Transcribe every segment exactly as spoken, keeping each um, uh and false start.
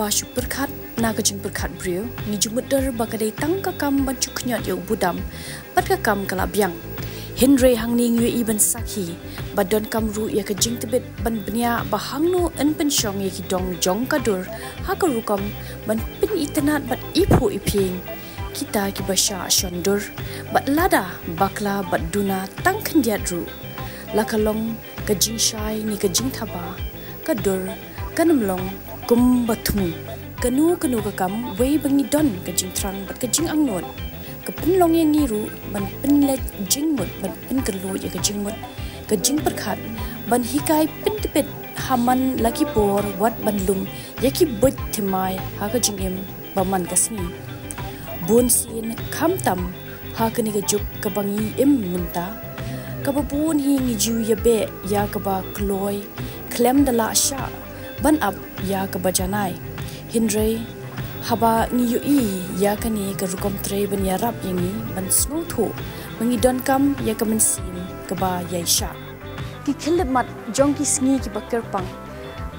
Ba shu pyrkhat na ka jingpyrkhat briew, ngi ju mutdur ba ka dei tang ka kam ban shu khñiot ïa u budam bad ka kam ka la biang. Hynrei hangne ngi ïohi ban sakhi ba donkam ruh ïa ka jingtbit ban bniah ba hangno yn pynshong ïa ki dong jong ka dur ha ka rukom ban pynitynnad bad iphuh iphieng kita kiba shah shon dur, bad lada bakla bad duna tang khyndiat ruh, la ka long ka jingshai ne ka jingthaba, ka dur kan ym long kumba thmu. Kano kano ka kam, wei ba ngi don ka jingthrang bad ka jingangnud, ka pynlong ïa ngi ruh ban pynleit jingmut, ban pynkylluid ïa ka jingmut, ka jingpyrkhat, ban hikai pyntbit ha man la ki por, wat ban lum ïa ki buit thymmai ha ka jingim ba man ka sngi. Bun sien khamtam ha kane ka juk kaba ngi im mynta, kaba bun hi ngi ju ïabeh ïa kaba kloi khlem da lah shah ban ap ïa kaba janai. Hynrei haba ngi ïohi ïa kane ka rukom trei ban ïarap ïa ngi ban sngewthuh ba ngi donkam ïa ka mynsiem kaba ïaishah. Ki khyllipmat jong ki sngi kiba kyrpang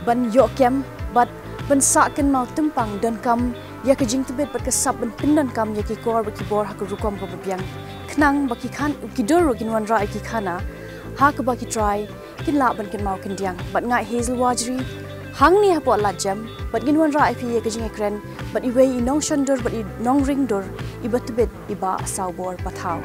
ban ïoh kem bad ban sah kynmaw tympang, donkam ïa ka jingtbit bad ka sap ban pyndonkam ïa ki kor bad ki bor ha ka rukom kaba biang, khnang ba ki khan, ki dur ruh kin wanrah ïa ki khana ha kaba ki trai kin lah ban kynmaw kyndiang. Bad nga Hazel Wajri hangne hapoh Ladjem, bad ngin wanrah ïa phi ïa ka jingïakren bad iwei i nongshon dur bad i nongring dur iba tbit, i Bah Sawbor Pathaw.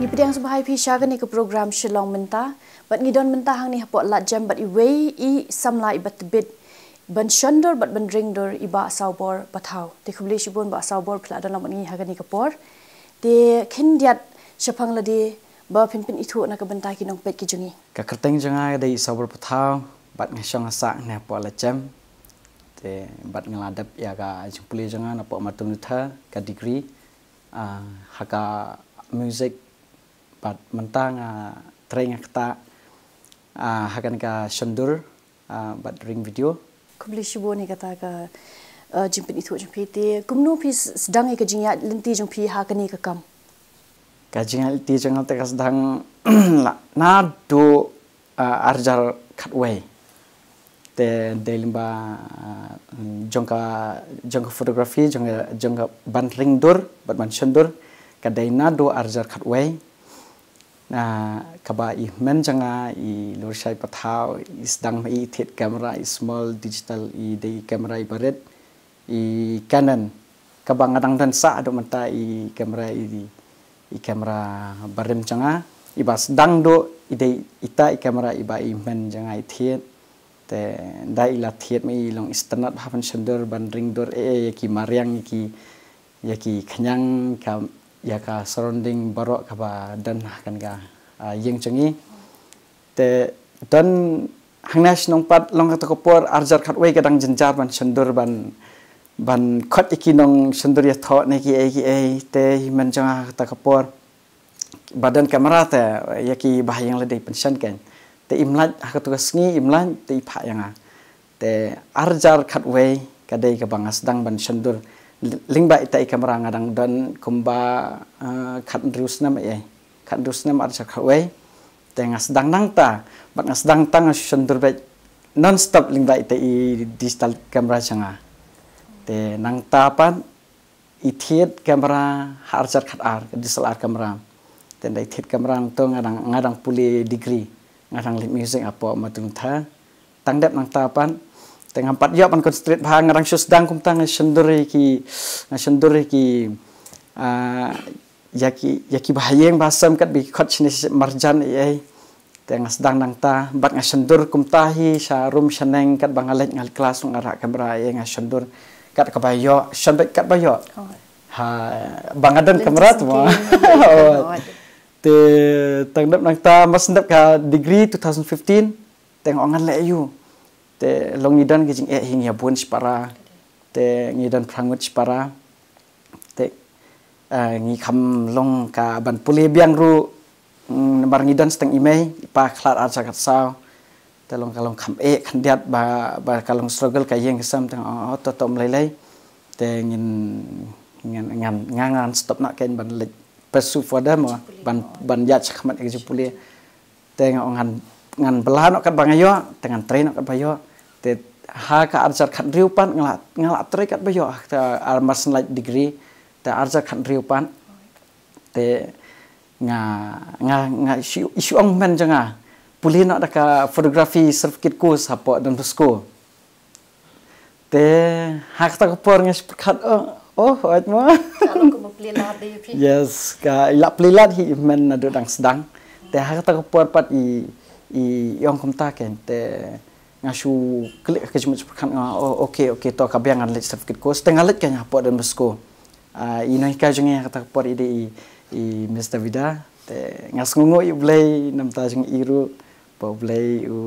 Ngi pdiang sngewbha ïa phi sha kane ka program Shillong Mynta, bad ngi don mynta hangne hapoh Ladjem bad iwei i samla iba tbit ban shon dur bad ban ring dur, i Bah Sawbor Pathaw. Te khublei shibun Bah Sawbor, phi la don lang bad ngi ha kane ka por. Te khyndiat shaphang lade ba phin pynithuh na ka bynta ki nongpeit ki jong ngi. Ka kyrteng jong nga ka dei Sawbor Pathaw, bad nga shong nga sah hangne hapoh Ladjem. Te bad nga la dep ïa ka jingpule jong nga napoh Martin Luther, ka degree, ah, ha ka music, bad mynta nga trei nga ktah, ah, ha kane ka shon dur, ah, bad ring video. Khublei shibun ïa kata ka, ah, jingpynithuh jong phi. Te kumno phi s-, sdang ïa ka jingïaid lynti jong phi ha kane ka kam? Ka jingïaid lynti jong nga te ka sdang la naduh, ah, arhajar khatwei. Te dei lyngba, ah, jong ka, jong ka photography, jong ka, jong ka ban ring dur bad ban shon dur, ka dei naduh arhajar khatwei. Na kaba i hynmen jong nga i Lurshai Pathaw i sdang ma i thied camera, i small digital, i dei i camera iba rit, i Canon. Kaba nga dang don sah haduh mynta i camera, i, i camera barim jong nga. Iba sdang duh i dei ita i camera iba i hynmen jong nga i thied. Te ynda i la thied ma i long i sngewtynnat bha ban shon dur, ban ring dur, eh, eh, ïa ki mariang, ïa ki, ïa ki khñiang, ka, ïa ka surrounding baroh kaba don ha kane ka, ah, ïing jong ngi. Te don hangne shnong pat, long kata ka por arhajar khatwei ka dang jynjar ban shon dur, ban, ban khot ïa ki nongshon dur ïathoh ne kiei kiei. Te i hynmen jong nga ha kata ka por ba don camera te ïa ki bahaïing la dei pynshon kein. Te im lait ha kata ka sngi, im lait te i phah ïa nga. Te arhajar khatwei ka dei kaba nga sdang ban shon dur. Lyngba ita i camera nga dang don kumba, ah, khathynriew snem, eh, khathynriew snem arhajar khatwei. Te nga sdang nangta, bad nga sdang tang nga shon dur beit non stop lyngba ita i digital camera jong nga. Te nangta pat i thied camera ha arhajar khatar, ka D S L R camera. Te ynda i thied camera nangto nga dang, nga dang pule degree, nga dang leit music hapoh Martin Luther. Tang dep nangta pat te ngam pat ïoh ban concentrate bha, nga dang shu sdang kumta nga shon dur ïa ki, nga shon dur ïa ki, ah, ïa ki, ïa ki bahaïing bahasem katba ki khot shane marjan ei ei. Te nga sdang nangta bad nga shon dur kumta hi sha rum sha neng, katba nga leit nga leit klas nga rah camera ei ei nga shon dur kat kaba ïoh, shon beit katba ïoh. Oh. Ha, ba nga don camera tu ma. Oh. Te tang dep nangta, mas dep ka degree two thousand fifteen, te nga ong ngan leh aiu. Te long ngi don ka jingeh hi, ngi ïa bun shipara. Te ngi don phra ngut shipara. Te, eh, ngi kham long ka ban pule biang ruh, mm, namar ngi don sa tang i mei, i pa khlad arhajar khatsaw. Te long ka long kham eh khyndiat ba, ba ka long struggle ka ïing ka sem, te nga ong, oh, to, to, ym lei lei. Te ngin ngan ngan ngan ngan stop na ken ban leit pursue further mo ban ban ïaid shakhmat ïa ka jingpule. Te nga ong ngan ngan bylla noh katba nga ïoh, te ngan trei noh katba ïoh. Te ha ka arhajar khathynriew pat nga la nga la trei katba ïoh ha ka ar marsien light degree. Te arhajar khathynriew pat te nga nga nga shu shu ong men jong nga pule noh da ka photography certificate course hapoh Don Bosco. Te ha kata ka por nga shu pyrkhat, oh oh hooid mo. Ka long kumba plie lad de ïa phi. Yes, ka i la plie lad hi men naduh dang sdang. Te ha kata ka por pat i i i ong kumta ken te nga shu klik ka jingmut pyrkhat nga, oh okay okay, to ka biang ngan leit certificate course. Te nga leit ken hapoh Don Bosco. Ah, i nonghikai jong ngi ha kata ka por i dei i i Miss Davida. Te nga sngewnguh ïa U Blei namar ta jong i ruh. Ba U Blei u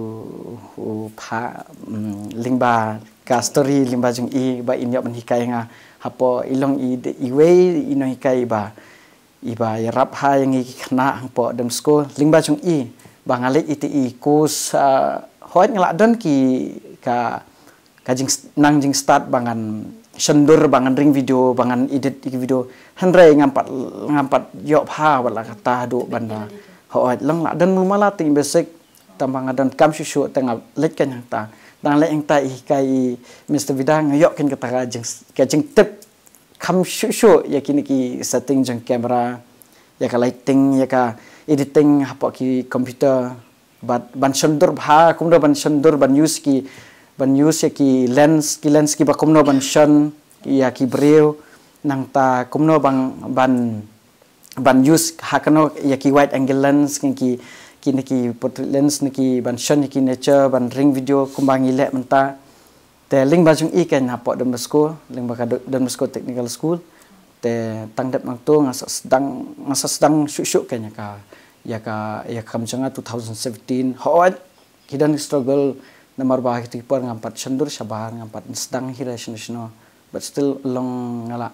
u pha, mm, lyngba ka story lyngba jong i ba in ïoh ban hikai nga. Hapoh i long i dei iwei i nonghikai ba i ba ïarap ha ïa ngi ki khynnah hapoh Don Bosco lyngba jong i ba nga leit ïa iti i course, ah, hooid nga la don ki ka ka jing nang jingstad ba ngan shondur, ba ngan ring video, ba ngan edit ïa ki video. Hynrei ngam pat ngam pat ïoh bha wat la kata haduh ban da. Hooid, long la don mala te basic. Tang ba nga donkam shuh shuh te nga leit ken hangta. Dang leit hangta i hikai i Miss Davida nga ïoh ken kata ka jing ka jingtip kham shuh shuh ïa kine ki setting jong camera, ïa ka lighting, ïa ka editing hapoh ki computer. Bad ban shondur bha, kumno ban shondur, ban use ki, ban use ïa ki lens, ki lens kiba kumno ban shon ïa ki briew, nangta kumno ban ban ban use ha kano ïa ki wide angle lens, ki ki ne ki portrait lens ne ki ban shon ïa ki nature, ban ring video kumba ngi leh mynta. Te lyngba jong i ken hapoh Don Bosco, lyngba ka Don Bosco Technical School. Te tang dep nangto nga sa sdang nga sa sdang shuh shuh ken ïa ka ïa ka ïa ka kam jong nga two thousand seventeen. Hooid ki don ki struggle namar ba ha kito ki por ngam pat shondur shabar, ngam pat sdang hi re shano shano. But still long nga la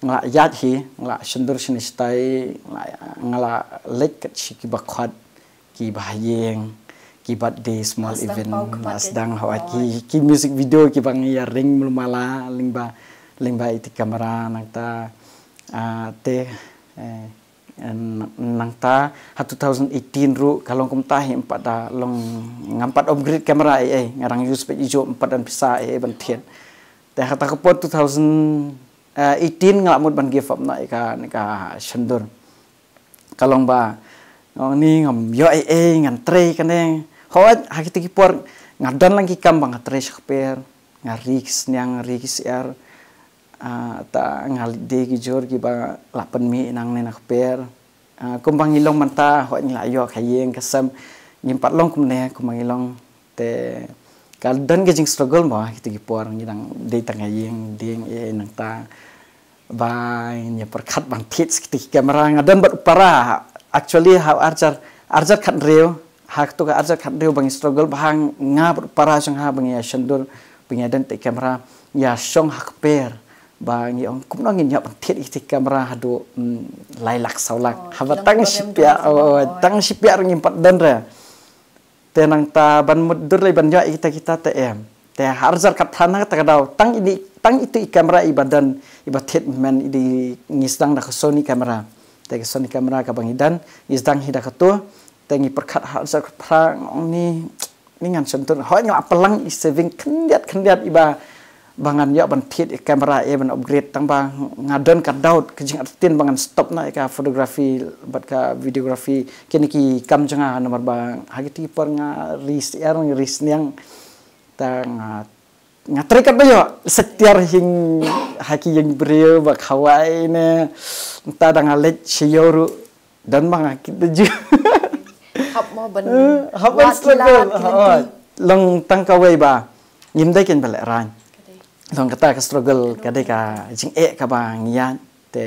nga la ïaid hi, nga la shondur shane shatai, nga la nga la leit kat shi kiba khot, kiba ha ïing, ki birthday small event, la sdang hooid ki ki music video kiba ngi ïa ring mala lyngba lyngba iti camera nangta, ah, te, eh, nangta ha two thousand eighteen ruh ka long kumta hi, em pat da long ngam pat upgrade camera ei ei, nga dang use pat i juh, em pat don pisa ei ei ban thied. Te ha kata ka por two thousand eighteen nga la mut ban give up na ïa ka shondur. Ka long ba nga ong ni ngam ïoh ei ei, ngan trei kane. Hooid ha kito ki por nga don lang ki kam ba nga trei sha kper, nga ri ki sniang, ri ki syiar. Ah, ta nga leit die ki jhur kiba la pynmih nangne na kper. Ah, kumba ngi long mynta, hooid ngi la ïoh ka ïing ka sem, ngim pat long kumne kumba ngi long. Te ka don ka jing struggle mo ha kito ki por, ngi dang die tang ha ïing, die ngi nangta ba ngi pyrkhat ban thied sa kito ki camera. Nga don bad u para, actually ha arhajar arhajar khathynriew, ha kito ka arhajar khathynriew ba ngi struggle bha, nga bad u para jong nga ba ngi ïa shondur, ba ngi ïa don te camera, ïa shong ha kper ba ngi ong kumno ngin ïoh ban thied ïa kito ki camera haduh, mm, lai lak saw lak. Haba tang shipia, oh, tang shipia ruh ngim pat don re. Te nangta ban mutdur lei ban ïoh ïa kita kita te em. Te ha arhajar khatphra na kata ka daw tang ini tang itu i camera iba don iba thied men i dei, ngi sdang da ka Sony camera. Te ka Sony camera kaba ngi don ngi sdang hi da kato. Te ngi pyrkhat ha arhajar khatphra, nga ong ni ni ngan shondur. Hooid nga la pynlang i saving khyndiat khyndiat iba ba ngan ïoh ban thied ïa camera, ïa ban upgrade, tang ba nga don ka doubt, ka jingartatien ba ngan stop na ïa ka photography bad ka videography, kine ki kam jong nga, namar ba ha kito ki por nga ri syiar, nga ri sniang. Ta nga nga trei katba ïoh, sa tiar hi ha ki ïing briew ba khawai ne. Mynta da nga leit sha ïew ruh don ba nga kit da ju. Hap mo ban hap ban struggle. Long tang kawei ba ngim dei ken ba lehraiñ. Long kata ka struggle ka dei ka jingeh kaba ngi ïaid. Te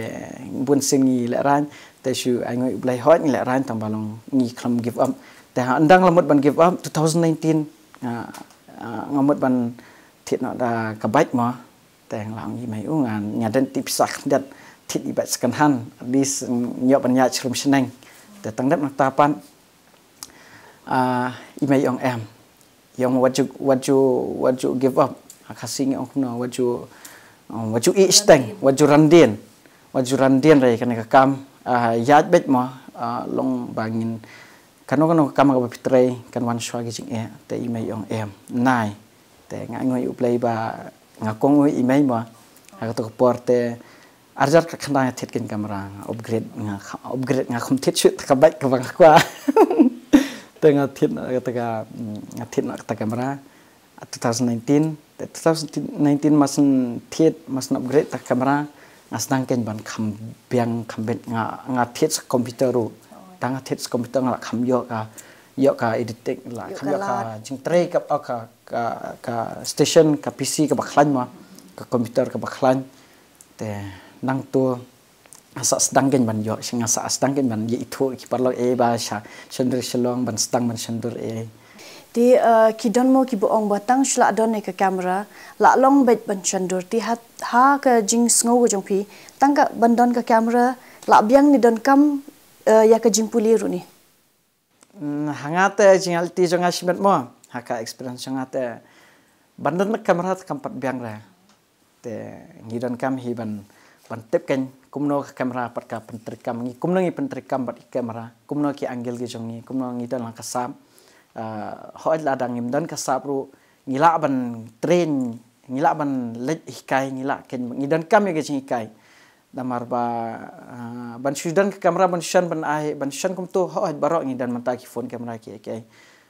bun sien ngi lehraiñ, te shu ainguh ïa U Blei, hooid ngi lehraiñ tang ba long ngi khlem give up. Te ha ynda nga la mut ban give up two thousand nineteen, nga nga mut ban thied noh da ka bike mo. Te nga la ong i mei u, nga nga don te pisa khyndiat thied i bike second hand, at least ngi ïoh ban ïaid sharum shaneng. Te tang dep nangta pat, ah, i mei i ong em, i ong wat ju wat ju wat ju give up. Ha Khasi ngi ong kumno, wat ju Wat ju ih steng, wat ju randien. Wat ju randien re kane ka kam. Ah, ïaid beit mo, ah, long ba ngin kano kano ka kam kaba phi trei kan wan shuwa ki jingeh, te i mei i ong em. Nai. Te nga ngoi u Blei ba nga kong u i mei mo. Ha kato ka por te arjar ka khyndai nga thied kein kamera, nga upgrade, nga kha-, upgrade, nga khum thied shuh ta ka bike kaba nga kwah. Te nga thied na kata ka, mm, nga thied na kata ka kamera. two thousand nineteen, two thousand nineteen ma shen thied, ma shen upgrade ta ka kamera, nga sdang kein ban kham biang, kham beit, nga, nga thied sa computer ruh. Ta nga thied sa computer nga la kham ïoh ka, ïoh ka editing, la kham ïoh ka jingtrei ka, oh, ka, ka, ka station, ka P C kaba khlaiñ mo, ka computer kaba khlaiñ. Te nangto nga sa sdang kein ban ïoh, shi nga sa sdang kein ban ïa ithuh ki paralok eh ba sha shyndur Shillong ban sdang ban shyndur eh. Te, eh, ki don mo kiba ong ba tang shu la don ïa ka kamera, la long beit ban shyndur. Te ha, ha ka jingsngew ka jong phi, tang ka ban don ka kamera, la biang ne donkam, eh, ïa ka jingpule ruh ne? Mm, ha nga te jingïaid lynti jong nga shimet mo. Ha ka experience jong nga te ban don ka kamera te kam pat biang re. Te ngi donkam hi ban, ban tip kein kumno ka kamera pat ka pyntreikam, ngi kumno ngi pyntreikam bad ka kamera, kumno ki angle ki jong ngi, kumno ngi don lang ka sap. Ah, hooid lada ngim don ka sap ruh ngi lah ban train, ngi lah ban leit hikai, ngi lah kein, ngi donkam ïa ka jinghikai. Namar ba, ah, ban shu don ka kamera ban shan ban ai, ban shan kumto, hooid baroh ngi don mynta ki phone camera ki, ki.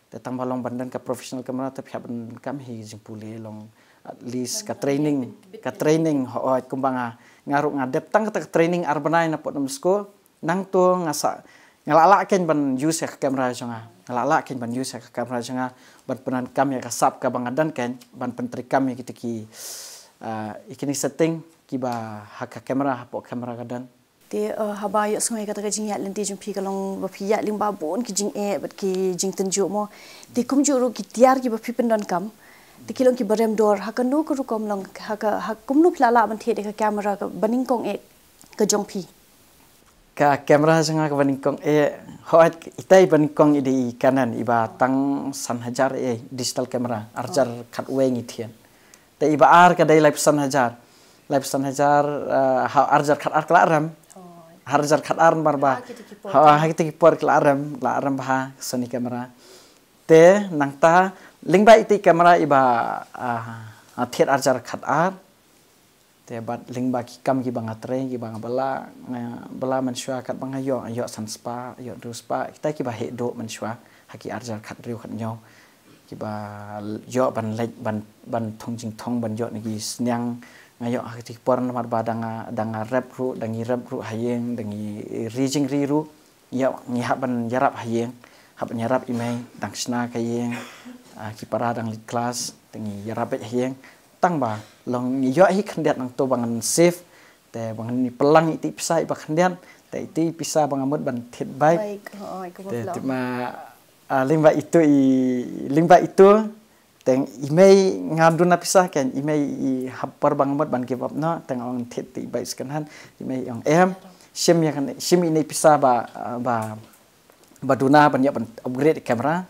Te tang ba long ban don ka professional camera te phi hap ban kam hi jingpule long at least ka training, ka training, hooid kumba nga, nga ruh nga dep tang kata ka training ar bnai na Port Nunsku. Nangto nga sa, nga la lah kein ban use ïa ka camera jong nga. Nga la lah kein ban use ïa ka camera jong nga ban pyndonkam ïa ka sap kaba nga don kein ban pyntreikam ïa kita ki, ah, ïa kine setting kiba ha ka camera, hapoh camera ka don. Te, eh, haba ïohsngew ïa kata ka jingïaid lynti jong phi ka long ba phi ïaid lyngba bun ki jingeh bad ki jingtynjuh mo. Te kumjuh ruh ki tiar kiba phi pyndonkam, te ki long kiba rem dor, ha kano ka rukom long, ha ka, ha kumno phi la lah ban thied ïa ka kamera kaba nyngkong eh ka jong phi? Ka kamera jong nga kaba nyngkong eh, hooid, itai ba nyngkong i dei i Canon, iba tang san hajar eh, digital camera, arhajar khatwei ngi thied. Te iba ar ka dei laiphew san hajar. Laiphew san hajar, eh, ha arhajar khatar ka la rem. Arhajar khatar namar ba ha kita ki por, ha kita ki por ka la rem, la rem bha Sony camera. Te nangta lyngba iti kamera iba, ah, nga thied arhajar khatar. Te bad lyngba ki kam kiba nga trei, kiba nga bylla, nga bylla mynshuwa katba nga ïoh, ïoh san spah, ïoh hynriew spah, kita kiba heh duh mynshuwa ha ki arhajar khathynriew khathynñiew. Kiba ïoh ban leit, ban, ban thung jingthung, ban ïoh na ki sniang, nga ïoh ha kita ki por namar ba da nga, da nga rep ruh, da ngi rep ruh ha ïing, da ngi ri jingri ruh. Ïa, ngi hap ban ïarap ha ïing, hap ban ïarap i mei, dang shna ka ïing, ah, ki para dang leit klas, te ngi ïarap beit ha ïing. Tang ba long ngi ïoh hi khyndiat nangto ba ngan save, te ba ngan pynlang iti pisa iba khyndiat, te iti pisa ba nga mut ban thied bike. Bike, oh, oh, te, te ma, ah, lyngba itu i, lyngba itu, Te i mei nga duna pisa kein, i mei i hap por ba nga mut ban give up noh, te nga ong thied te i bike second hand, i mei i ong em, shim ïa kane, shim ine i pisa ba, ba, ba duna ban ïa ban upgrade camera,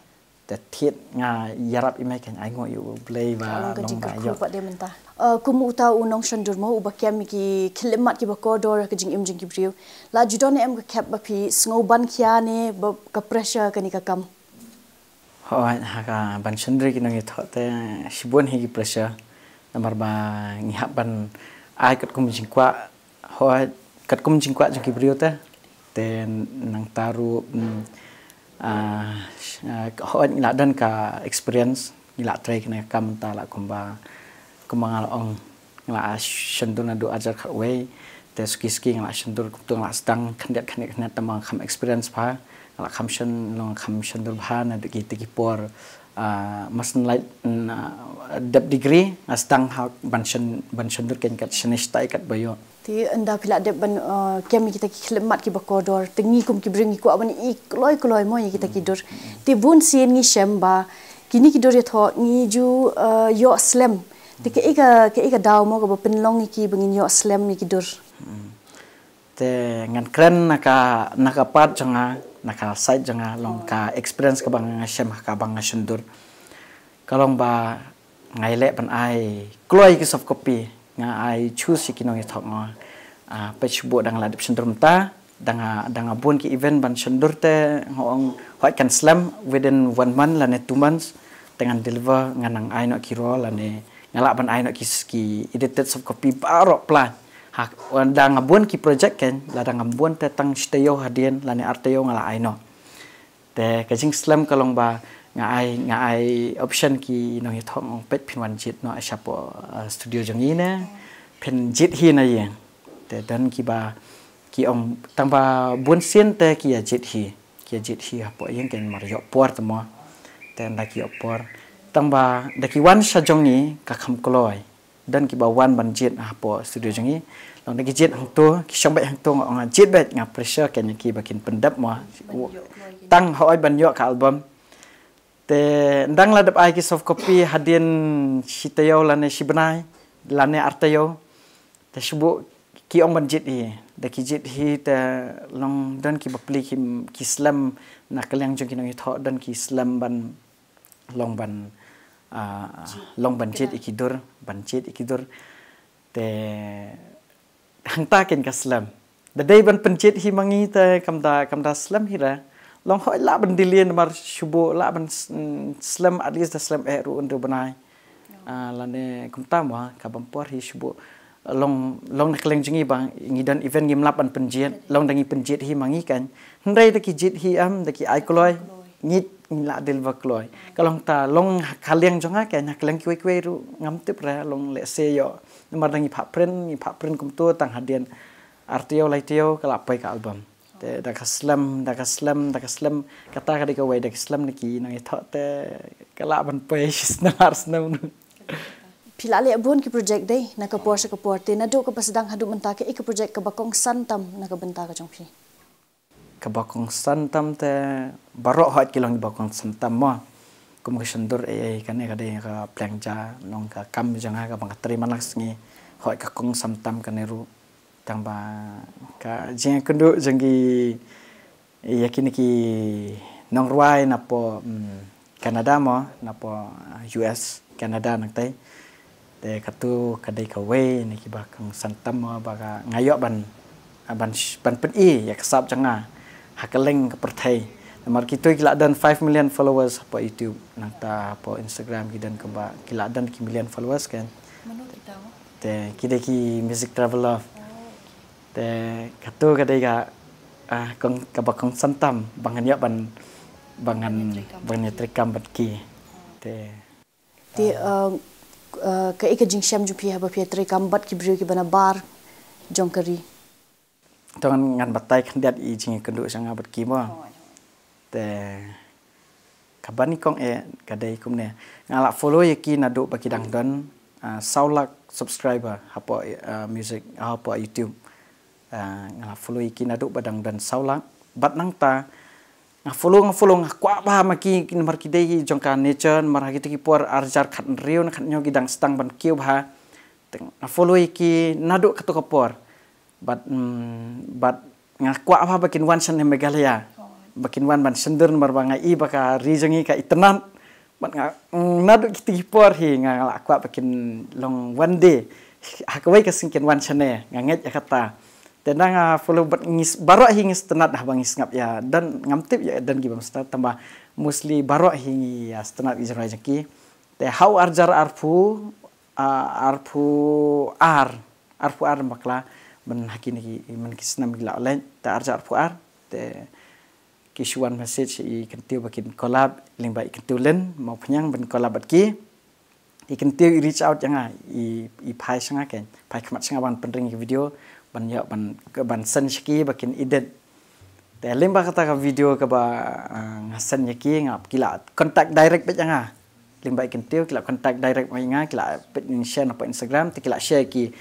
te thied nga ïarap i mei kein, ai nguh ïa u Blei ba long ka jingkyrkhu pat de mynta. Eh, kum uta u nongshondur mo, uba kem ïa ki khyllipmat kiba kordor ka jingim jong ki briew. La ju don em ka khep ba phi sngew ban khia ne ba ka pressure kane ka kam? Hooid, ha ka ban shondur ki nongïathoh te shibun hi ki pressure. Namar ba ngi hap ban ai katkum jingkwah, hooid, katkum jingkwah jong ki briew te. Te nangta ruh, mm, ah, sh-, ah, hooid ngi la don ka experience, ngi la trei kane ka kam mynta la kumba, kumba nga la ong. Nga la shondur naduh arhajar khatwei, te suki suki nga la shondur kumto nga la sdang khyndiat khyndiat khyndiat tang ba nga kham experience bha, nga la kham shon, long kham shondur bha naduh kita ki por, ah, masan lait, mm, ah, dep degree, nga sdang ha ban shon, ban shondur kein kat shane shatai kat ba ïoh. Te ynda phi la dep ban, ah, kem ïa kita ki khyllipmat kiba kordor, te ngi kum ki briew ngi kwah ban i kloi kloi mo ïa kita ki dur. Te bun sien ngi shem ba kine ki dur ïathoh ngi ju, ah, ïoh slem. Te kaei ka, kaei ka daw mo kaba pynlong ïa ki ba ngin ïoh slem ïa ki dur? Hmm. Te ngan kren na ka, na ka part jong nga, na ka side jong nga, long ka experience kaba nga shem ha kaba nga shondur. Ka long ba nga ïaleh ban ai kloi ki soft copy. Nga ai choose ïa ki nongïathoh nga. Ah, peit shu bun dang la dep shyndur mynta, dang, ah, dang bun ki event ban shyndur te nga ong hooid kan slem within one month lane two months. Te ngan deliver, ngan nang ai noh ki raw lane nga lah ban ai noh ki, ki edited soft copy baroh pla. Ha, dang bun ki project kan, la dang bun te tang shi taïew hadien lane ar taïew nga la ai noh. Te ka jingslem ka long ba nga ai, nga ai option ki nongïathoh nga ong peit phin wan jied noh shapoh, uh, studio jong ngi ne phin jied hi na ïing. Te don kiba ki ong tang ba bun sien te ki ïa jied hi, ki ïa jied hi hapoh ïing kan mar ïoh por te mo. Te ynda ki ïoh por tang ba da ki wan sha jong ngi ka kham kloi. Don kiba wan ban jied hapoh studio jong ngi. Long da ki jied hangto, ki shong beit hangto nga ong jied beit, nga pressure kan ïa ki ba kin pyndep mo. Tang hooid ban ïoh ka album. Te ynda la dep ai ki soft copy hadien shi taïew lane shi bnai lane ar taïew. Te shu bun ki ong ban jied hi, da ki jied hi te long don ki bapli ki, ki slem na ka liang jong ki nongïathoh, don ki slem ban long ban, ah, long ban jied ïa ki dur, ban jied ïa ki dur. Te hangta kan ka slem. Da dei ban pynjied hi ma ngi te kam da, kam da slem hi re. Long hooid lah ban delay namar shu bun lah ban s-, mm, slem at least da slem eh ruh hynriew bnai. Ah, lane kumta mo ka bam por hi shu bun. Long, long na ka liang jong ngi ba ngi don event ngim lah ban pynjied, long da ngi pynjied hi ma ngi kan. Hynrei da ki jied hi em, da ki ai kloi. Ngi, ngi lah deliver kloi. Ka long ta, long ka liang jong nga kan, ka liang kiwei kiwei ruh ngam tip re, long lehse ïoh. Namar da ngi phah print, ngi phah print kumto tang hadien ar taïew lai taïew ka la poi ka album. Te da ka slem, da ka slem, da ka slem, kata ka dei kawei da ka slem na ki nongïathoh te ka lah ban poi shi snem ar snem. Phi la leh bun ki project dei na ka por sha ka por, te naduh kaba sdang haduh mynta kaei ka project kaba kongsan tam na ka bynta ka jong phi? Kaba kongsan tam te baroh hooid ki long kiba kongsan tam mo. Kum ka shyndur ei ei kane ka dei ka pliang ja, long ka kam jong nga kaba nga trei man la ka sngi, hooid ka kongsan tam kane ruh. Tang ba ka jingïakynduh jong ngi ïa kine ki nongrwai napoh, mm, Canada mo, napoh, ah, U S, Canada nangtai. Te katu ka dei kawei na kiba kongsan tam mo ba ka nga ïoh ban, ah, ban sh-, ban pyni ïa ka sap jong nga ha kylleng ka pyrthei. Namar kitu ki la don five million followers hapoh YouTube, nangta hapoh Instagram ki don kumba ki la don ki million followers kan. Mano kita mo? Te ki dei ki Music Travel Love. Oh, okay. Te katu ka dei ka, ah, kong, kaba kongsan tam ba ngan ïoh ban, ba ngan, ba ngan ïa treikam bad ki. Te. Te, ah, ah, kaei ka jingshem jong phi haba phi ïa treikam bad ki briew kiba na bar jong ka ri? To ngan, ngan batai khyndiat i jingïakynduh jong nga bad ki mo. Te kaba nyngkong eh ka dei kumne. Nga la follow ïa ki naduh ba ki dang don, ah, saw lak subscriber hapoh, ah, music, hapoh YouTube. Ah, nga la follow ïa ki naduh ba dang don saw lak. Bad nangta nga follow, nga follow, nga kwah bha ma ki, ki namar ki dei jong ka nature, namar ha kita ki por ar hajar khathynriew ne khathynñiew ki dang sdang ban kiew bha. Te nga follow ïa ki naduh kato ka por. Bad, mm, bad nga kwah bha ba kin wan shane Meghalaya. Ba kin wan ban shyndur namar ba nga i ba ka ri jong ngi ka itynnad. Bad nga, mm, naduh kita ki por hi nga, nga la kwah ba kin long one day ha kawei ka sngi kin wan shane, nga ngeit ïa kata. Te nga follow bad ngi s-, baroh hi ngi sngewtynnad haba ngi sngap ïa, don ngam tip ïa don ki bym sngewtynnad tang ba mostly baroh hi ngi ïa sngewtynnad ïa ki jingrwai jong ki. Te ha u ar hajar arphew, ah, arphew ar, arphew ar bakla, ban ha kine ki, man ki snem ki la leit, te ar hajar arphew ar, te ki shu wan message i Kyntiew ba kin collab, lyngba i Kyntiew Lin Mawphniang ban collab bad ki. I Kyntiew i reach out ïa nga, i, i phai sha nga kan, phai khmat sha nga ban pynring ïa ki video, ban ïoh ban, ban send sha ki ba kin edit. Te lyngba kata ka video kaba, ah, nga send ïa ki, nga, ki la contact direct beit ïa nga. Lyngba i Kyntiew ki la contact direct ma nga, ki la peit, share na pa Instagram, te ki la share ki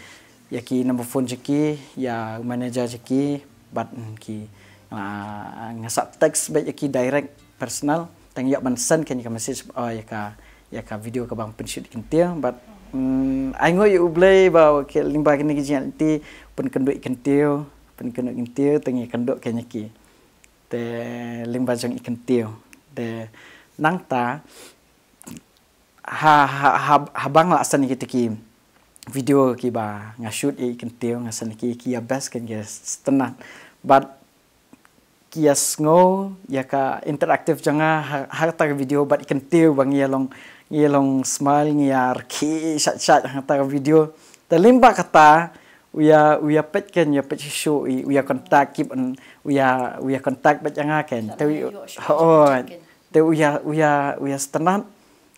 ïa ki number phone jong ki ïa manager jong ki, bad, mm, ki, ah, nga sa text beit ïa ki direct personal, tang ïoh ban send kane ka message, oh, ïa ka, ïa ka video kaba nga pynshoot i Kyntiew, bad, mm, ai nguh ïa U Blei ba ki lyngba kine ki jingïaid lynti pynkynduh i Kyntiew, pynkynduh i Kyntiew, tang ïakynduh kane ki. Te lyngba jong i Kyntiew. Te nangta ha, ha, ha, haba nga la send ïa kita ki, video kiba nga shoot ïa i kyntiew, nga sngew ki, ki ïa best kein ki ïa sngewtynnat. Bad ki ïa sngew ïa ka interactive jong nga ha, ha kata ka video bad i kyntiew ba ngi ïa long, ngi ïa long smile, ngi ïa rkhie shat shat ha kata ka video. Te lyngba kata u ïa, u ïa peit kein, u ïa peit shuh shuh, i u ïa contact, keep on, u ïa, u ïa contact beit ïa nga kein. Te u, hooid. Te u ïa, u ïa, u ïa sngewtynnat.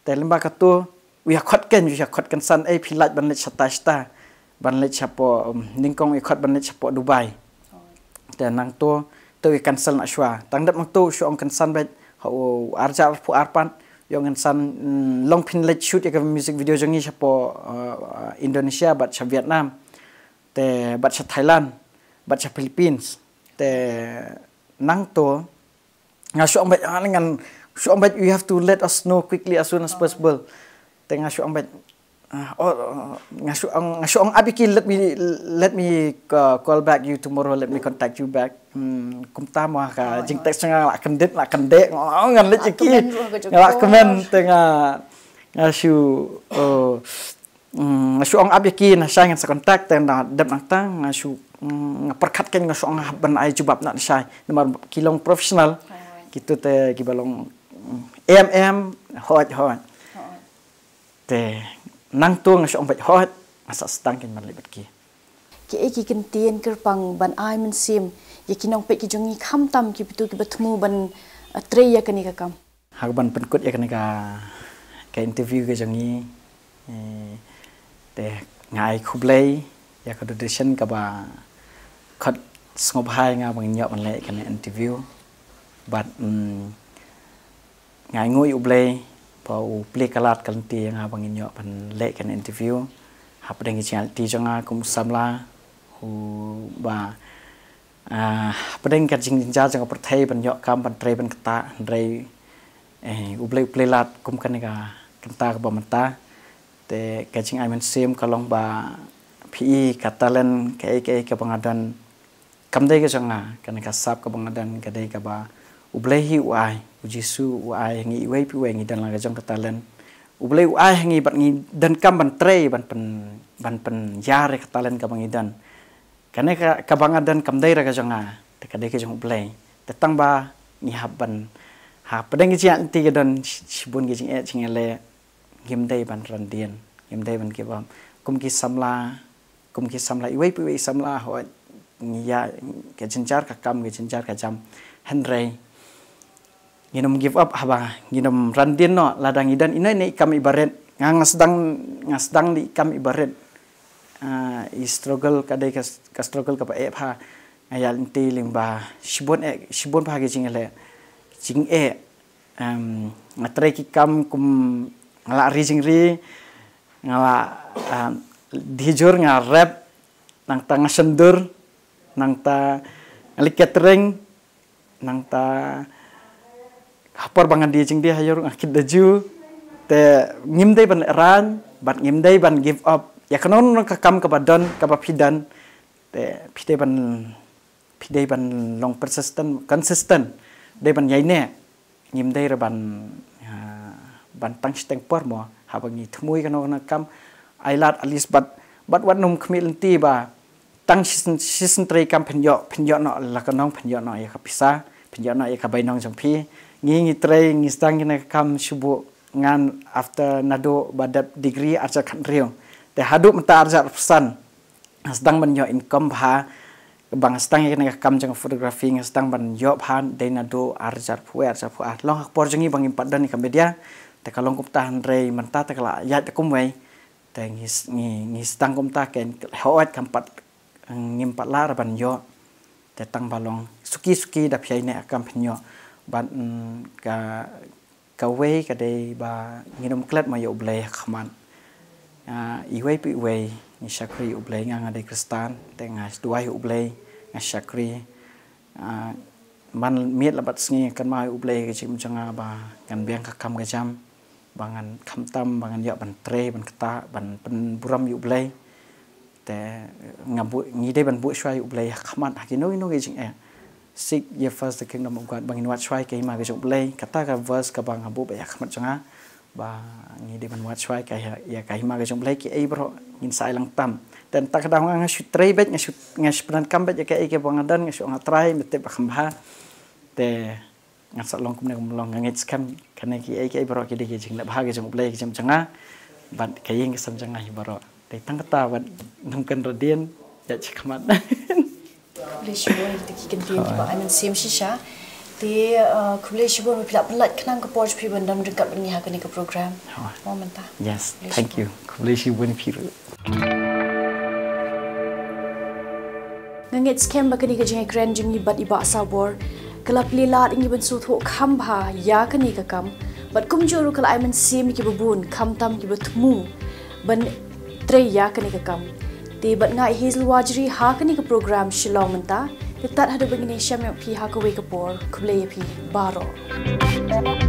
Te lyngba kata u ïa khot kein, u ïa khot kynsan, eh phi leit ban leit shata shata, ban leit shapoh, um, nyngkong i khot ban leit shapoh Dubai. Te nangta te u ïa cancel noh shuwa. Tang dep nangta u shu ong kynsan beit ha u arhajar arphew ar pat, u ïa ong kynsan, mm, long phin leit shoot ïa ka music video jong ngi shapoh, uh, Indonesia bad sha Vietnam, te bad sha Thailand, bad sha Philippines. Te nangta nga shu ong beit, ah, ngan shu ong beit, you have to let us know quickly as soon as possible. Te nga shu ong beit, ah, oh, oh, nga shu ong, nga shu ong ap ïa ki, let me, let me, uh, call back you tomorrow, let me contact you back. Hmm, kumta mo ka jingtext nga la kyndit, la kyndit, nga, nga, ngan leit ïa ki. Nga la kmen, te nga, nga shu, oh, mm, nga shu ong ap ïa ki, na shai ngan sa contact, te na dep nangta nga shu, mm, nga pyrkhat kein, nga shu ong hap ban ai jubab na shai. Namar ki long professional. Kito te kiba long, mm, M M, hooid, hooid. Te nangta nga shu ong beit hooid, nga sa sdang kein ban leit bad ki. Kiei ki kyntien kyrpang ban ai mynsiem ïa ki nongpeit ki jong ngi, khamtam ki bynta kiba thmu ban, eh, trei ïa kane ka kam? Ha kaban pynkut ïa kane ka, ka interview ka jong ngi, eh, te nga ai khublei ïa ka Doordarshan kaba khot sngewbha ïa nga ba ngin ïoh ban leh kane interview. Bad, mm, nga ai nguh ïa U Blei ba u plie ka lad ka lynti ïa nga ba ngin ïoh ban leh kane interview. Hapdeng ka jingïaid lynti jong nga kum u samla, u ba, ah, hapdeng ka jingjynjar jong ka pyrthei ban ïoh kam ban trei ban ktah, hynrei, eh, U Blei u plie lad kum kane ka kynta kaba mynta. Te ka jingai mynsiem ka long ba phi i ka talent kaei kaei kaba nga don, kam dei ka jong nga, kane ka sap kaba nga don ka dei kaba U Blei hi u ai, U Jisu u ai ha ngi iwei pa iwei, ngi don la ka jong ka talent. U Blei u ai ha ngi bad ngi donkam ban trei ban pyn, ban pynïar ïa ka talent kaba ngi don. Kane ka, kaba nga don kam dei re ka jong nga, te ka dei ka jong U Blei. Te tang ba ngi hap ban, hapdeng ka jingïaid lynti ka don shi-, shibun ka jingeh jingeh leh, ngim dei ban randien, ngim dei ban give up. Kum ki samla, kum ki samla iwei pa iwei i samla, hooid, ngi ïa, ka jynjar ka kam, ka jynjar ka jam. Hynrei ngin ym give up haba, ngin ym randien noh, lada ngi don ine ine i kam iba rit. Nga, nga sdang, nga sdang da i kam iba rit. Ah, i struggle ka dei ka, ka struggle kaba eh bha. Nga ïaid lynti lyngba shibun eh, shibun bha ki jingeh leh, jingeh. Em, nga trei ki kam kum nga la ri jingri, nga la, em, dih jhur, nga rep, nangta nga shon dur, nangta nga leit catering, nangta ha por ba ngan die jingdie ha ïew ruh nga kit da ju. Te ngim dei ban lehrain bad ngim dei ban give up. Ïa kano kano ka kam kaba don, kaba phi don, te phi dei ban, phi dei ban long persistent, consistent. Dei ban ïaineh. Ngim dei re ban, ah, ban tang shiteng por mo, haba ngi thmu ïa kano kano ka kam. Ai lad at least bad, bad wat nym khmih lynti ba tang shisien, shisien trei kam phin ïoh, phin ïoh noh la ka nong, phin ïoh noh ïa ka pisa, phin ïoh noh ïa ka bainong jong phi. Ngi, ngi trei, ngi sdang ïa kane ka kam shu buh ngan after naduh ba dep degree arhajar khathynriew. Te haduh mynta arhajar arphew san nga sdang ban ïoh income bha, ba nga sdang ïa kane ka kam jong photography, nga sdang ban ïoh bha dei naduh arhajar arphew wei, arhajar arphew ar. Long ha ka por jong ngi ba ngim pat don ïa ka media, te ka long kumta, hynrei mynta te ka la ïaid da kumwei. Te ngi s-, ngi, ngi sdang kumta, kein hooid kam pat, ngim pat lah re ban ïoh. Te tang ba long suki suki da phi ïaineh ha ka kam phin ïoh. Bad, mm, ka, kawei ka dei ba ngin ym klet mo ïa U Blei ha khmat. Ah, iwei pa iwei ngi shakri ïa U Blei, nga, nga dei Khristan, te nga duwai ïa U Blei, nga shakri. Ah, man miet la bad sngi nga kynmaw ïa U Blei ha ka jingim jong nga ba ngan biang ka kam ka jam, ba ngan khamtam, ba ngan ïoh ban trei, ban ktah, ban pynburom ïa U Blei. Te nga buh, ngi dei ban buh shuwa ïa U Blei ha khmat ha kino kino ki jingeh. Seek ye first the kingdom of God, ba ngin wad shuwa ïa ka hima ka jong U Blei. Kata ka verse kaba nga buh beit ha khmat jong nga. Ba ngi dei ban wad shuwa ïa ka, ïa ka hima ka jong U Blei, kiei baroh ngin sa ai lang tam. Te mynta ka daw nga, nga shu trei beit, nga shu, nga shu pyndonkam beit ïa kaei kaba nga don, nga shu ong, A Trai, me tip ba kham bha. Te ngan sa long kumne kumne long, nga ngeit skhem kane, kiei kiei baroh ki dei ki jingleh bha ki jong U Blei, ki jong nga bad ka ïing ka sem jong nga hi baroh. Te tang kata bad nongkynradien ïa, shakhmat. Khublei shibun ïa kita ki kyntien kiba ai mynsiem shisha. Te, uh, khublei shibun ba phi la pynlait khnang ka por jong phi ban don ryngkat bad ngi ha kane ka program. Oh. Mo mynta. Yes, thank you. Khublei shibun ïa phi ruh. Nga ngeit skhem ba kane ka jingïakren jong ngi bad i Bah Sabor ka la plie lad ïa ngi ban sngewthuh kham bha ïa kane ka kam, bad kumjuh ruh ka la ai mynsiem ïa kiba bun, khamtam kiba thmu ban trei ïa kane ka kam. Te bad nga i Hazel Wajri ha kane ka program Shillong Mynta. Te tad haduh ba ngin ïashem ïa phi ha kawei ka por, khublei ïa phi baroh.